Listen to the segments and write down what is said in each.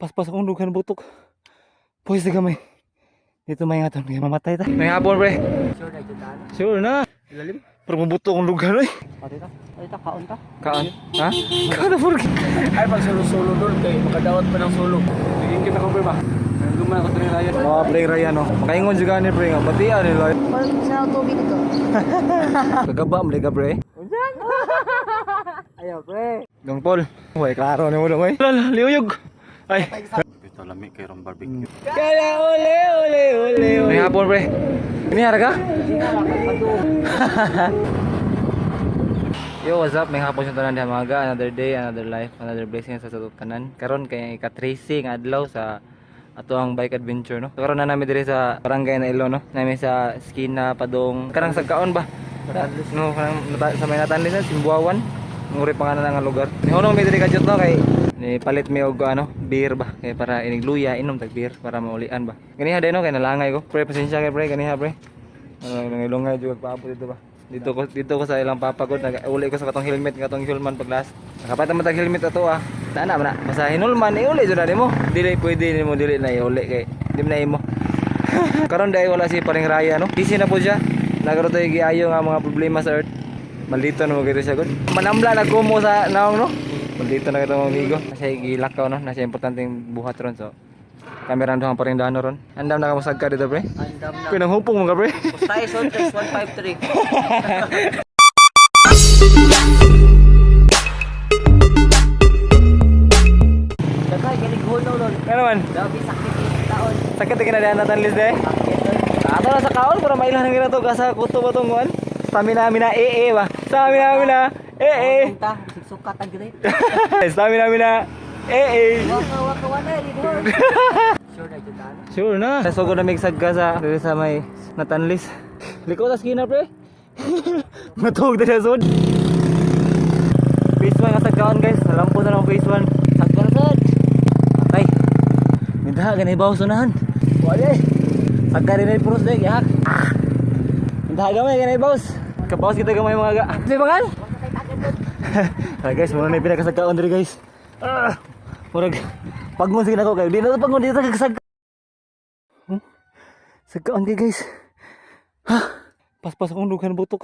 Paspas akong dughan butok. Pwes na gamay. Dito may ngaton, kaya mamatay ta. May hapon, pre. Sure na dyan. Sure na. Ilalim. Pero mabuto akong lugar, oy. Ate ta. Ate ta, kaon ta. Kaan? Ha? Kaan na puro. Ay, pag solo-solo doon, kay makadawat pa ng solo. Bigyan kita ko, pre, ba? Nandun man ako sa Ryan. Mga pre Ryan, no. Makaingon juga ni pre nga batian ni Lloyd. Parang sa tubig ito. Kagaba mo ka, pre. Ayaw, pre. Dong Paul. Uy, klaro ni mo dong, oy. Lala, liuyog. Ay. Ito lami kay rong barbecue. Kaya ole ole ole. May hapon, pre. Ini harga? Yo, what's up? May hapon sa tanan diha mga ga. Another day, another life, another blessing sa sa tanan. Karon kay ika-tracing adlaw sa ato ang bike adventure, no. So, karon na nami diri sa barangay na ilo, no. Nami sa Skina Padong. Karang sa kaon ba? No, karang sa may natanli sa Simbuawan. Nguri pangalan nga lugar. Nihunong mi diri kadyot, no, kay ni palit mi og ano, beer ba kay para inigluya inom tag beer para maulian ba. Ganiha din, no, kay nalangay ko. Pre, pasensya kay pre, ganiha pre. Ano, nangilongay juga paabot dito ba. Dito ko sa ilang papagod, nag-uli ko sa katong helmet, katong hulman pag last. Nakapat naman tag helmet ato ah. Tana man na, basta hinulman iuli jud na nimo. Dili pwede nimo dili na iuli kay di man na imo. Karon dahil wala si paring Raya, no. Busy na po siya. Nagkaroon tayo giayo nga mga problema sa earth. Maldito na mo gito siya gud. Manamla na gumo sa naong, no. Maldito na kita mga amigo. Nasa gilakaw, no, nasa importanteng buhat ron, so. Kamera duhang paring dano ron. Andam na ka mo sagka dito, pre. Andam na. Pinanghupong mo ka, pre. Basta son, text 153. Dagay, galing hunaw lol. Ano man? Dabi sakit yung taon. Sakit ka na dyan natin list eh. Sakit lol. Ato na sa kaon para mailan ang ginato ka sa kuto ba tong kuan? Stamina mina eh eh ba? Stamina mina eh eh. Punta, sukat ang grit. Stamina mina eh eh. Waka waka wala dito. Sure na dyan. Sure na. Sugod na mig sagka sa diri sa may natanlis. Liko sa skina, pre. Matuog diri sa sud. Phase 1 nga sagkaon, guys. Lampo na lang phase 1. Sagka na sad. Atay. Minta ganay baw sunahan. Wala eh. Sagka rin ay puros dai gihak. Minta gamay ganay baws. Kabawas kita gamay mga ga. Di ba kan? Tara guys, muna na yung pinakasagkaon diri, guys. Ah, murag pagmon sige nako kayo. Di na to pagmon dito kagsag. Sagkaon kay, guys. Ha? Paspas akong dughan butok.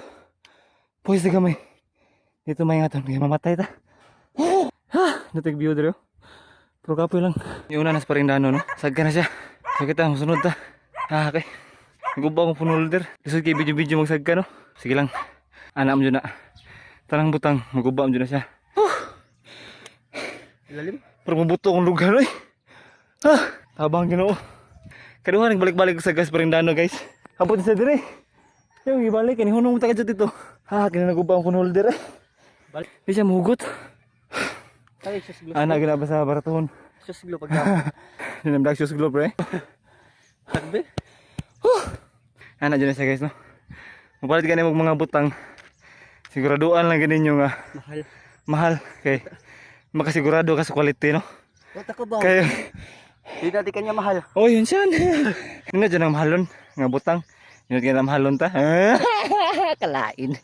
Pwes na gamay. Dito may ngaton kay mamatay ta. Ha? Natig view diri oh. Pero kapoy lang. Yung una nas paring dano, no. Sagka na siya. So kita musunod ta. Ah, okay. Guba akong phone holder. Lisod kay video-video magsagka, no. Sige lang. Ana mo na. Tanang butang maguba mo na siya. Ilalim. Pero mabuto akong lugar oy. Ah, tabang Ginoo. Kaduha nagbalik-balik ko sa gas paring dano, guys. Abot sa dire. Yung ibalik kini hunong mo ta kadyo dito. Ha, kini naguba ang phone holder eh. Balik. Di siya muhugot. Ay, sus glo. Ana ginaba sa baratuhon. Sus glo pag Ninamdag siya sa globe, pre. Tagbe. Ana dyan na siya, guys, no. Mapalit gani og mga butang. Siguraduan lang ganin nga Mahal. mahal kay makasigurado ka sa quality, no. Wata ko ba? Kay Di natin kanya mahal. Oh, yun siya. Yun na dyan ang mahalon. Nga butang. Yun na ang mahalon ta. Kalain.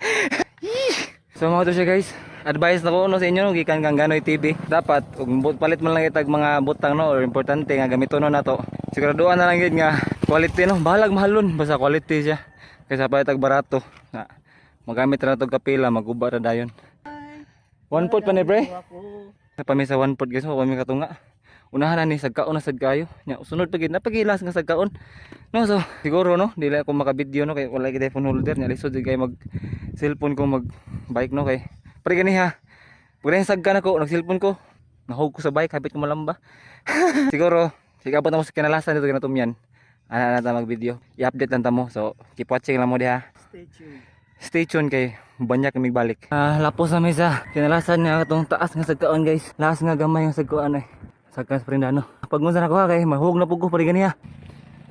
So mga to siya, guys. Advice na ko, no, sa inyo no, gikan kang Ganoy TV. Dapat ug palit man lang itag mga butang, no, or importante nga gamiton no nato. Siguraduhan na lang gid nga quality, no. Bahalag mahalon basta quality siya. Kaysa palit tag barato. Na magamit ra tog kapila maguba ra dayon. One pot pa ni pre. Sa pami sa one pot, guys, mo kami katunga. Unahan na ni sagkaon na sad kayo. Nya sunod pa gid napagilas nga sagkaon. No, so siguro, no, dili ako maka-video, no, kay wala gid phone holder nya lisod jud kay mag cellphone ko mag bike, no, kay pre gani ha. Pag sagka na ko, nag cellphone ko. Nahog ko sa bike, habit ko malamba. Siguro, sige abot na mo sa kinalasan dito kinatumyan. Ana na ta mag video. I-update lang ta mo. So, keep watching lang mo diha. Stay tuned. Stay tuned kay banyak kami balik. Ah, lapos na may sa kinalasan nga atong taas nga sagkaon, guys. Laas nga gamay nga sagkaon ay. Sagkan sa prindano. Pag na ko ha, kay mahug na pug ko pari ganiha.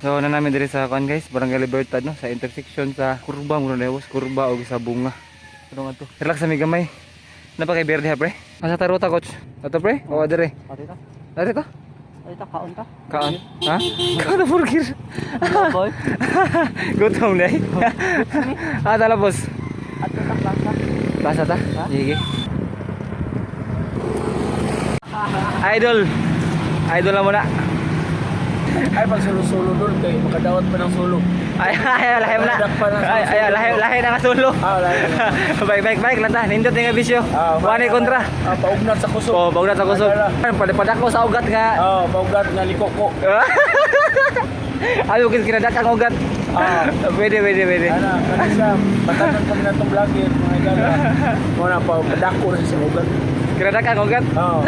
So na namin diri sa kuan, guys, Barangay Libertad, no, sa intersection sa kurba mo na kurba og sa bunga. Ano nga to? Relax sa mi gamay. Napa kay berde ha, pre? Asa ta ruta, coach? Ato, pre? O dire. Ate ta. Dere ta? Ate ta, kaon ta. Kaan? Ha? Kaan na burger. Boy. Gutom na eh. Ah, tala boss. Ato ta plaza. Plaza ta? Sige. Idol. Idol na muna. Ay, pag solo-solo dol kay makadawat pa ng solo. Ay, ay, lahi mo na. Ay, ay, lahi, lahi na nga solo. Ah, lahi na. Bike, bike, bike, lanta. Nindot nga bisyo. Ah, Wani kontra. Ah, paugnat sa kusog. Oh, bawla ta kusog. Padako ko sa ugat nga. Ah, paugnat nga likoko. Ayaw kin kinadak ang ugat. Ah. Pwede, pwede, pwede. Ana, kani sa batanan kami na tong vlogger mga igala. Mo na pa padako ra sa ugat. Kinadak ang ugat. Oh.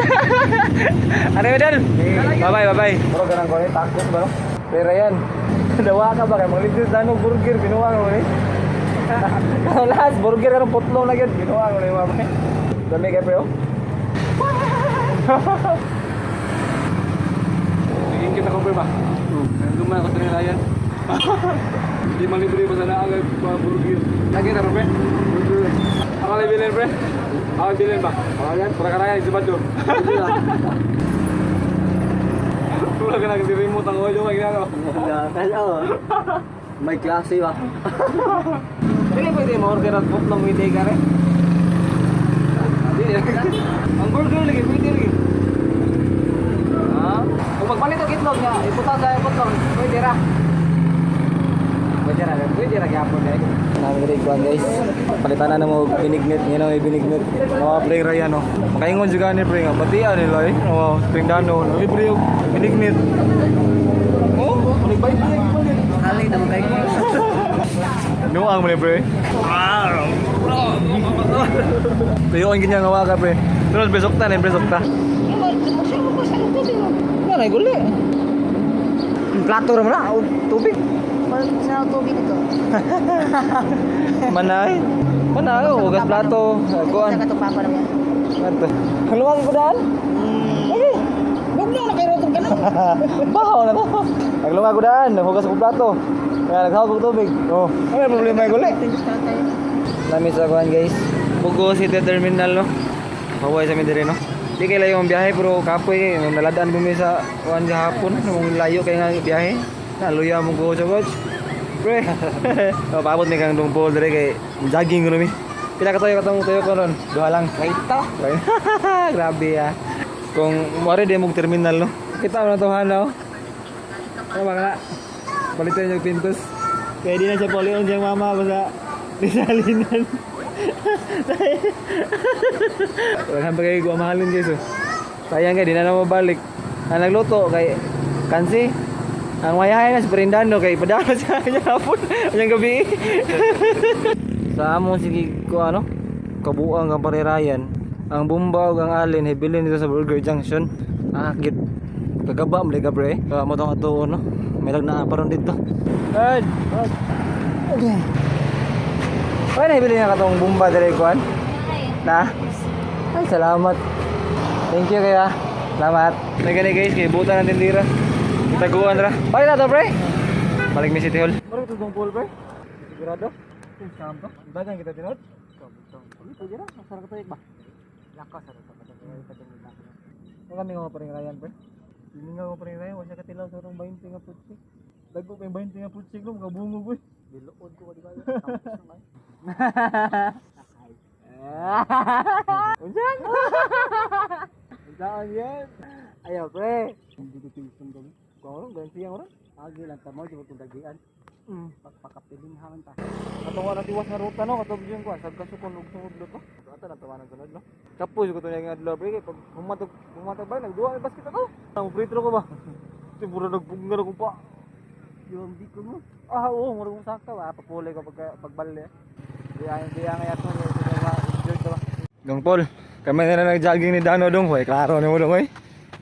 Ano yun, Dol? Bye-bye, bye-bye. Bro, ganang ko takot ba no? Pero yan. Dawa ka ba? Kaya magligtas na anong burger. Binuha ko ni. Last, burger karong putlong na yun. Binuha ko ni mama. Dami kayo, pre, oh. Bigyan kita ko ba? Nandun man ako sa Ryan. Hindi malibre pa sana agad pa burger. Lagi na pre. Burger. Ako lang bilin pre. Ako bilin ba? Ako yan. Pura karaya si Bato. Pura ka nang remote ang oyo kay ginagawa. Oo. May klase ba? Dili pwede mo-order ang putlong hindi ka rin. Dili. Ang burger lagi, pwede lagi. Ha? Kung magpalit og itlog niya, iputan sa putlong, pwede ra. Pwede ra, pwede ra gyapon dai. Nami diri kuan guys. Palitan na mo binignit, ngeno may binignit. Mga pre ra yan oh. Makaingon jud ni pre nga batian nila eh. Oh, tuwing dano, no pre og binignit. Oh, balik balik balik. Kali naman kayo. Nuang mo ni pre. Tuyo ang ganyan nga waka pre. Pero besok ta, besok ta. Wala na guli. Plato ra man na, o tubig. Sa tubig ito. Manay. Manay, oh, hugas plato. Kuan. Sa katong papa naman. Ato. Haluan ko daan. Okay. Bugnaw na kayo rotong ganun. Bahaw na to. Nagluwa ko daan, hugas ko plato. Kaya naghawag ko tubig. Oh, ano problema guli? Nami sa kuan guys. Bugo City Terminal no. Hawaii sa mi diri no. Di kay layo ang biyahe pero kapoy kay nung naladaan bumi sa kuan sa hapon nung layo kay nga biyahe. Naluya mo ko sa coach. Pre. So, paabot mi kang dungpol diri kay jogging ko mi. Pila ka tayo katong tayo ko ron? Duha lang. Kaita. Grabe ah. Kung mare di mong terminal no. Kita mo na to hanaw. Ano ba nga? Palitan yung pintos. Kaya di na siya polion siyang mama ko sa Rizalinan. Wala pa kayo gumahalin guys oh. Sayang kay di na na mabalik. Ang nagluto kay Kansi. Ang mayahay na si Perindano kay padano siya kanya hapon, kanyang gabi. Sa among sige ko ano, kabuang ang parirayan. Ang bumba ug ang alin hibilin dito sa Burger Junction. Ah, cute. Kagaba mo ka pre. Kaya mo tong atuon no. May lag naa pa ron dito. Ed. Okay. Ay, nahibili na katong bumba dire kuan. Na? Ay, salamat. Thank you kaya. Salamat. Nagani guys, kay buta ng tindira. Itaguan ra. Balik na to, pre. Balik mi City Hall. Maro ito tong pool, pre. Sigurado. Saan to? Dagan kita tinod. Pwede ra, masarap ka ba? Lakas sa ito. Wala kami nga pa rin rayan, pre. Hindi nga pa rin rayan, wala siya katilaw sa itong 20 nga putsi. Dago pa yung 20 nga putsi ko, makabungog ko. Biluod ko di ba? Tapos na kayo. Unsan? Unsan yan? Ayaw, pre. Hindi ko tiisong gabi. Kung ano, ganyan siya oras. Agi lang tamo jud kung dagian. Pagpakapiling haman ta. Katawa na tiwas nga ruta no, katog yung kuan, sagka sukon ug sungod to. Ato na tawanan sunod no. Kapoy ko to nga adlaw pre kay pag humatog humatog ba nagduwa may basket ako. Ang free throw ko ba? Ti mura nagbunga na ko pa. Yung di ko mo. Ah, oo, mura kong sakto. Ah, papulay ko pagka pagbali. Di ay di ang yato enjoy to ba. Dong Paul, kami na lang nag-jogging ni Dano dong. Hoy, klaro ni mo dong hoy.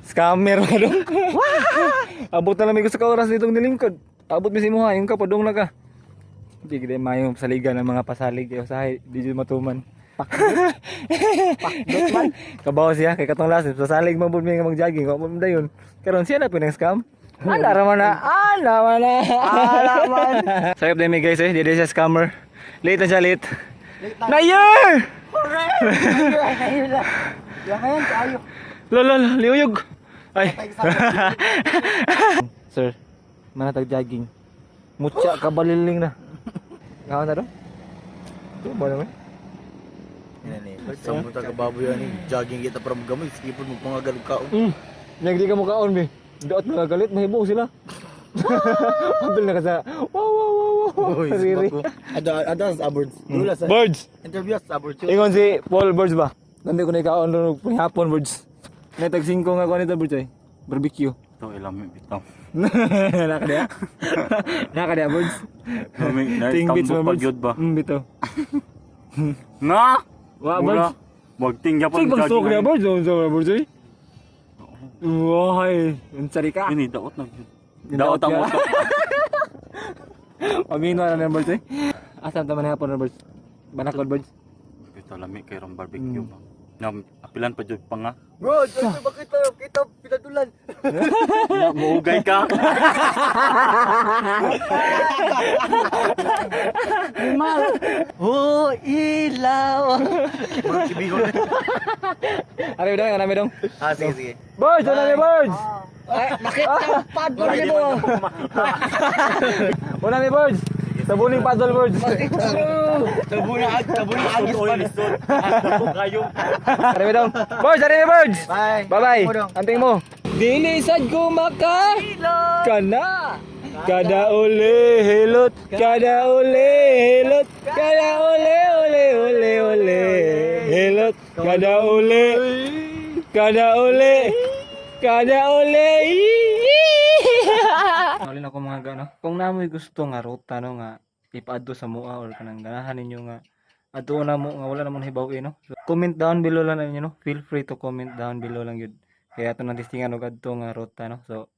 Scammer ka dong. Abot na lang may gusto ka oras ditong nilingkod. Abot mi si Muha, yung ka padung na ka. Hindi gid mayong saligan ng mga pasalig kay usahay di jud matuman. Pakdot man. Kabaw siya kay katong last sasalig man pud mi nga mag-jogging wa man dayon. Karon siya na pinang scam. Ala ra man na. Ala man na. Ala man. Sayop din mi guys eh, di di siya scammer. Late na siya late. Na year! Ayun lang. Yan kayo. Lol lol, liuyog. Ay. Sir, manatag jogging. Mutya ka baliling na. Ngaon na do? Di ba naman? Sa mo ta kababoy ani jogging kita para magamay sige pud magpangagal kaon. Yang di ka mukaon bi. Daot mga galit, mahibo sila. Apil na ka sa wow. Riri. Ado ado sa birds. Dula sa Birds. interview sa birds. Ingon si Paul Birds ba? Nandi ko na ikaon ron hapon, Birds. Natag 5 nga ko nito, Birds ay. Barbecue. Ito lami bitaw. Naka diya? Naka diya, Birds? Lami na Ting bits tambok ba, pa Birds? gyud ba. Bitaw. Na! Wa, Mura. Birds. Wag tingga pa Sige, pag-stroke na, Birds. Unsa ba, Birds ay? Woy, unsari ka. Ini daot na gyud. Daot Daot ang ka. utok. Pamino na ng Birds ay. Asa ta man hapon na, Birds? Banakod, Birds. Bitaw lami kay ron barbecue ba. Na apilan pa jud pa nga. Bro, bakit kita pinadulan? Na muugay ka. Oh, ilaw. Ari dong, anami dong. Ah, sige, sige. Birds, anami, Birds. Ay, makita ang paddle nimo. Unami, Birds. Sabuning paddle, Birds. Tabo na agis pa. Lisod. Kayo. Ari dong. Birds, ari Birds. Bye. Bye-bye. Mo dong. Anting mo. Dili sad ko maka kana. Kada uli hilot, kada uli hilot, kada uli uli uli uli hilot, kada uli, kada uli, kada uli. Alin ako mga gano. Kung namoy gusto nga ruta no nga ipaadto sa mua or kanang ganahan ninyo nga adto na mo nga wala namon hibaw eh, no. So, comment down below lang ninyo no. Feel free to comment down below lang yun. Kaya ato nang testingan og adto nga ruta no. So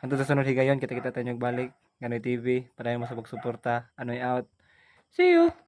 hantod sa sunod higayon kita-kita tayo balik. Ganoy TV, padayon mo sa pagsuporta. Anoy out. See you.